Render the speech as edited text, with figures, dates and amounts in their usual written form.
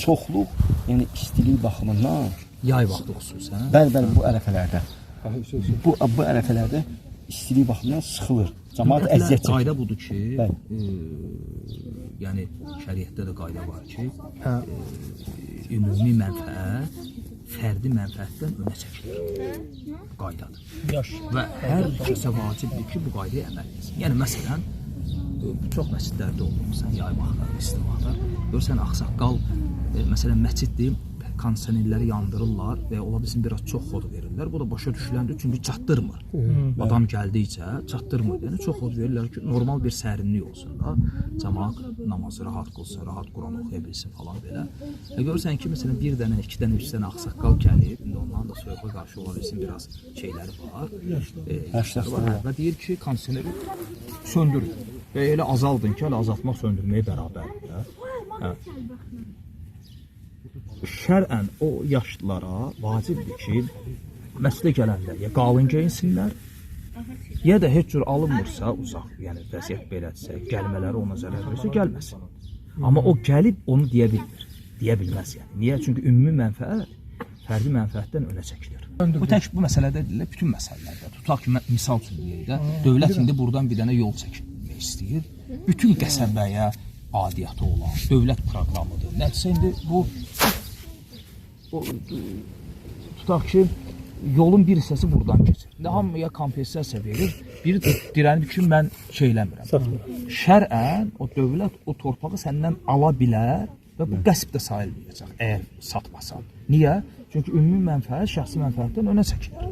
Çoxluq, yəni istilik baxımından Yay vaxtı xüsusən. Bəli, bəli, bu ərəfələrdə. Bu ərəfələrdə istilik baxımından sıxılır. Camaat Ümumiyyətlə, əziyyət çəkir. Qayda budur ki, Bəli. yəni şəriətdə də qayda var ki, ümumi mənfəət fərdi mənfəətdən önə çəkilir. Bu qaydadır. Yaş. Və hər kəsə vacibdir ki, bu qaydaya əməl etsin. Yəni məsələn, çox məscidlərdə olur, məsələn, yay vaxtları, isti vaxtlar. Görürsən ağsaqqal, məsələn, məsciddir, kondisionerləri yandırırlar və ola bilsin biraz çox xod verirlər. Bu da başa düşüləndir, çünki çatdırmır. Adam gəldikcə çatdırmır. Yəni çox xod verirlər ki, normal bir sərinlik olsun da, camaat namazı rahat qılsın, rahat Quran oxuya bilsin falan belə. Görürsən ki, məsələn, bir dənə, iki dənə, üç dənə ağsaqqal gəlib, indi onların da soyuğa qarşı ola bilsin biraz şeyləri var. Yaşlıları var. Və deyir ki, kondisioneri söndürün. Və elə azaldın ki, hələ azaltmaq söndürməyə bərabərdir də. Hə. Şərən o yaşlılara vacibdir ki, məscidə gələndə ya qalın geyinsinlər, ya da heç cür alınmırsa uzaq, yəni vəziyyət belədirsə, gəlmələri ona zərər verirsə gəlməsin. Amma o gəlib onu deyə bilmir. Deyə bilməz yəni. Niyə? Çünki ümumi mənfəət fərdi mənfəətdən önə çəkilir. Bu tək bu məsələdə deyil, bütün məsələlərdə. Tutaq ki, misal üçün deyək də, dövlət indi buradan bir dənə yol çəkmək istəyir. Bütün qəsəbəyə adiyyatı olan dövlət proqramıdır. Nəticə indi bu tutaq ki, yolun bir hissəsi buradan keçir. İndi hamıya kompensasiya verir. Biri də dirənib ki, mən şey eləmirəm. Şərən o dövlət o torpağı səndən ala bilər və bu qəsb də sayılmayacaq əgər satmasan. Niyə? Çünki ümumi mənfəət şəxsi mənfəətdən önə çəkilir.